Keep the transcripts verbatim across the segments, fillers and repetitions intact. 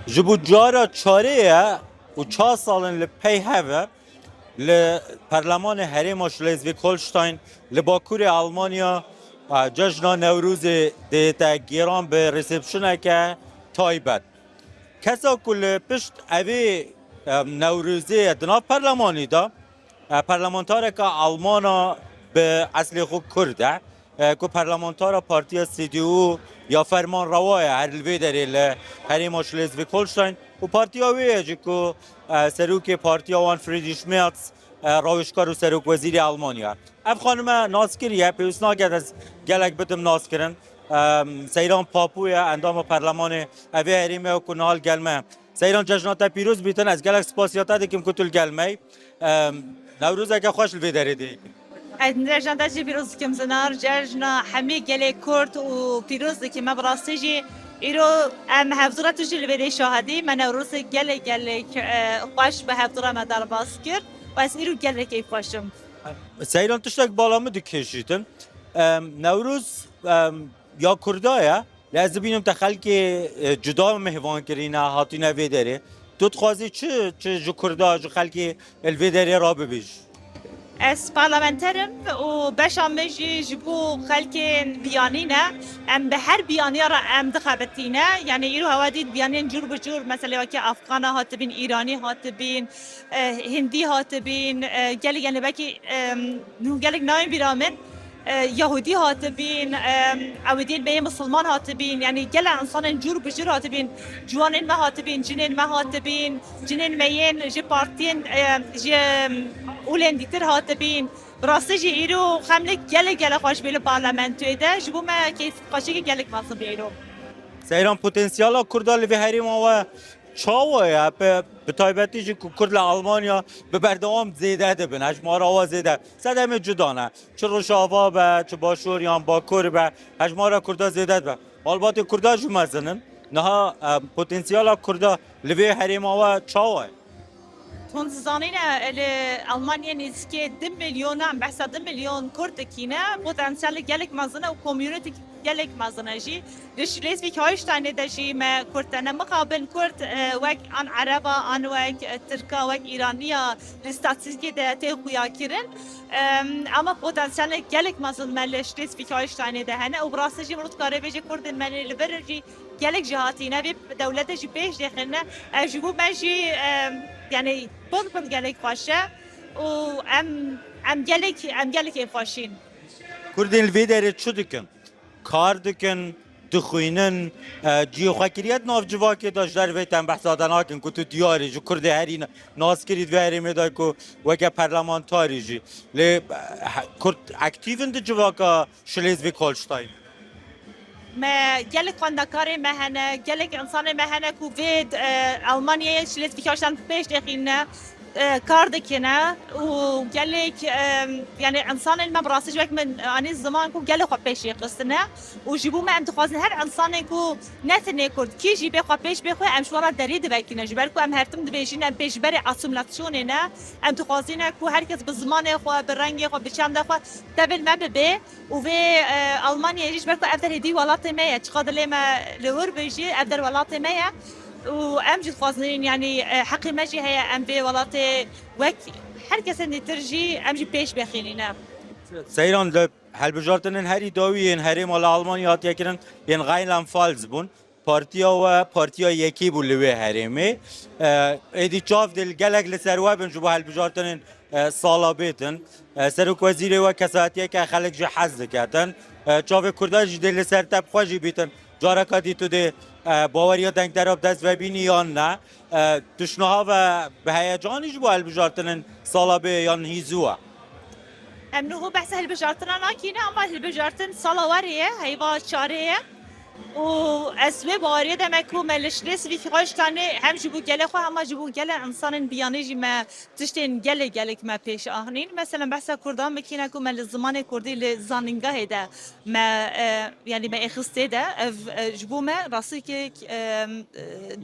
Ji bo cara çarê ye û çar sal in li pey hev e li Perlemanê Herêma Schleswig-Holstein li Bakurê Almanya, e, cejna Newrozê dihête gêran bi resepsiyoneke taybet. Kesa ku li pişt evê, e, Newrozê ye di nav perlemanî de, e, parlamentareke Almana bi eslê xwe Kurd e, e, ku parlamentara partiya C D U ya fermanrewa ye, her li vê derê li herêma Schleswig-Holstein û partiya wê ye jî ku, e, serokê partiya wan Friedrich Merz, e, rawêjkar û serokwezîrê Almanya. Ev xanime nas kiriye, pêwîst nake ez gelek bidim naskirin. E, Seyran Papu ye, endama perlemanê evê herêmê ye ku niha li gel me. Seyran, cejna te pîroz bîtin. Ez gelek spasiya te dikim ku tu li gel me yî. Em, Newrozeke xweş li vê derê dê. Ez cejna te jî pîroz dikim Zinar. Cejna hemî gelê Kurd û pîroz dikim. Me bi rastî jî îro em hevdûra tu jî li vê dê şahidî. Me Newrozê gelek gelek, e, xweş bi hevdûra me derbas kir. Û ez îro gelek keyfxweş im. Seyran, tiştek bala min dikêşîtin. Em, Newroz, em, ya Kurda ye. Lê ez dibînim te xelkê, e, cuda mêhvan kirîne, hatîne vê derê. Tu dixwazî çi, çi ji Kurda, ji xelkê li vê derê re bibêjî? Ez parlamenter im û beşa min jî ji bo xelkên biyanî ne. Em bi her biyaniya re em dixebitîne. Yanî îro hewa dît biyaniyên cûr bi cûr, meselê wekî Afxana hatibîn, Îranî hatibîn, e, Hindî hatibîn, e, gelek, yanî belkî, e, nû gelek nayên bîra min. E, Yahûdî hatibîn, e, ewidiyên me yê misilman hatibîn, yanî gelek însanên cûr bi cûr hatibîn, ciwanên me hatibîn, cinên me hatibîn, cinên me yên ji partiyên, e, ji, em, olên dîtir hatibîn. Bi rastî jî îro xemlek gelek gelek xweş bê li parlamentoyê de. Ji bo me keyfxweşiyeke gelek mezin bê îro. Seyran, potansiyela Kurda li vê herêma we çawa ye? Bi, bi taybetî jî ku Kurd li Almanya bi berdewam zêde dibin, hejmara we zêde. Sedemê cuda ne. Çi Rojava be, çi Başûr yan Bakur be, hejmara Kurda zêde dibe. Malbatê Kurda jî mezin in. Niha, e, potansiyela Kurda li vê herêma we çawa ye? Hûn dizanîne, li Almanyayê nêzîkê du milyon, em behsa du milyon Kurd dikîne, potansiyelê gelek mezin e û komûnîtî gelek mezin e jî. Li Schleswig-Holsteinê de jî me Kurd tene mixabin Kurd, e, wek an Ereba, an wek, e, Tirka, wek Îraniya li statîstîkê de tê xuyakirin. Em, ama potansiyelê gelek mezin me li Schleswig-Holsteinê de hene û bi rastî jî mirov dikare bêje Kurdên me lê li vir jî gelek jî hatîne vê dewletê jî pêş dêxîne. Ev ji bo me jî, em, yanî pir pir gelek xweş e û em, em gelek, em gelek ê xweşîn. Kurdên li vê derê çi dikin? Kar dikin, dixwînin, e, cihê xwe kiriye di nav civakê de, ji dervê te em behsa te nakin ku tu diyar î, ji Kurdê herî na-, naskirî di vê herêmê de ku weke parlamentarî jî. Lê, e, he-, Kurd aktîv in di civaka Schleswig-Holstein? Me gelek xwendekarê me hene, gelek însanê me hene ku vê, e, Almanyayê Schleswig-Holstein pêş dêxîne, e, kar dikine û gelek, e, yanî însanên me bi rastî ji wek min anî ziman ku gelek xwe pêşî xistine û ji bo me em dixwazin her însanên ku ne tenê Kurd, kî jî bê xwe pêş bê xwe, em ji wan re derî divekîne. Ji ber ku em her tim dibêjin em pêşberê asîmîlasyonê ne, em dixwazîne ku her kes bi zimanê xwe, bi rengê xwe, bi çanda xwe tevil me bibe. Û vê, e, Almanyayê jî ji ber ku ev der hêdî welatê me ye, çiqa dilê me li wir be jî ev der welatê me ye. Û em jî dixwazin, yanî, e, heqê me jî heye em vê welatê wek her kesên dîtir jî em jî pêş bixînîne. Seyran, li hilbijartinên herî dawî yên herêma li Almanya hatiye kirin, yên Rheinland-Pfalz bûn. Partiya we partiya yekî bû li wê herêmê. E, êdî çav dê li gelek li ser we bin ji bo hilbijartinên, e, sala bêtin. E, serokwezîrê we kesayetiyeke xelk jî hez diketin. E, çavê Kurda jî dê li ser te bi xwe jî bîtin. Careka dî tu dê, e, baweriya dengdera bi dest ve bînî yan ne? E, tu ji niha ve bi heyecanî ji bo hilbijartinên sala bê yan hî zû e? Em niho behsa hilbijartina nakîne, ama hilbijartin sala werê ye, heyva çarê ye. Û ez wê baweriyê de me ku me li Schleswig-Holsteinê hem ji bo gelê xwe, hema ji bo gelê însanên biyanî jî me tiştên gelê gelek me pêş axnîn. Mesela behsa Kurdan bikîne ku me li zimanê Kurdî li zanîngahê de me, e, yanî me êxistê de ev, e, ji bo me rastîkek, e, e,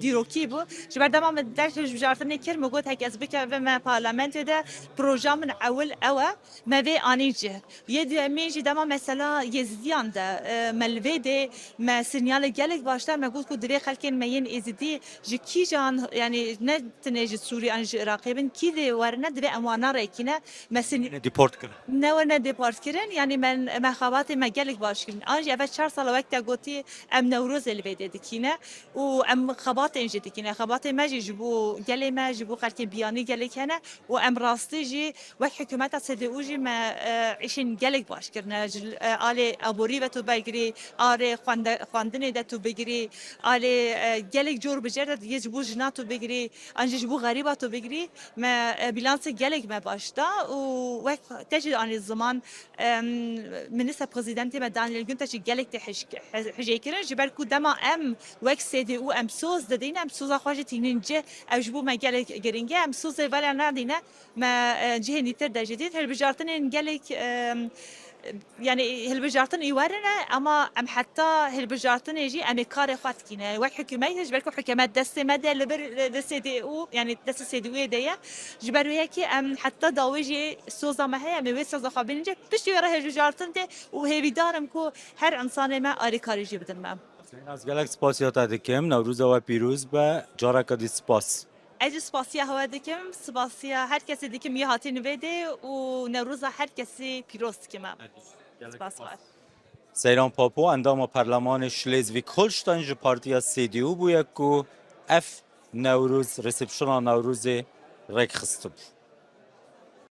dîrokî bû. Ji ber dema min dest hilbijartinê kir, min got heke ez bikevime parlamentoyê de proja min ewil ew e. Me vê anî cih. Yê duyemîn jî dema mesela Yezîdiyan de, e, me li vê dê me Sinyalê gelek baş da, me got ku divê xelkên me yên Êzidî ji kîjan, yanî ne tenê ji Sûrî an ji Iraqê bin, kî dê werine, divê em wana rêkîne. Me sin- Yine deport kirin. Ne werine deport kirin, yanî me, me xebatê me gelek baş kirin. An jî eve çar sala wek te gotî em Newrozê li vê dê dikîne û em xebatên jî dikîne. Xebatê me jî ji bo gelê me, ji bo xelkê biyanî gelek hene û em rastî jî wek hikûmeta S D U jî me, e, îşên gelek baş kirine. Ji, e, alê aborî ve tu begirî, alê xwende-, xwendinê de tu bigirî, alê, e, gelek cor bijêr de yê ji bo jina tu bigirî, an jî ji bo xerîba tu bigirî, me, e, bîlansê gelek me baş da û wek te jî anî ziman, em, Minister Prezidentê me Daniel Güntaş jî gelek tê hij-, hij-, hijê kirin, ji ber ku dema em wek S D U em soz didîn, em soza xwe jî tînin cih, ew ji bo me gelek giring e, em sozê vela nadîne, me, e, cihê nîtir de jî dît. Hilbijartinên gelek, e, yanî hilbijartin î werin e, ama em heta hilbijartinê jî em ê karê xwe dikîne. Wek hikûmet, ji ber ku hikûmet destê me de li vir, li S D U, yanî destê S D U'yê de ye. Ji ber wê yekê em heta dawê jî soza me heye, em ê wê soza xwe bînin cih. Piştî wê re hilbijartin tê û hêvîdar im ku her însanê me alîkarî jî bidin me. Seyna, ez gelek spasiya te dikim. Newroza we pîroz be. Careke dî spas. Ez jî spasiya hewe dikim, spasiya her kesê dikim yê hatîn vê dê û Newroza her kesî pîroz dikim em. Spas var. Seyran Papo, endama Perlemanê Schleswig-Holstein ji Partiya S D U bûye ku ev Newroz, resepsiyona Newrozê rêk xistibû.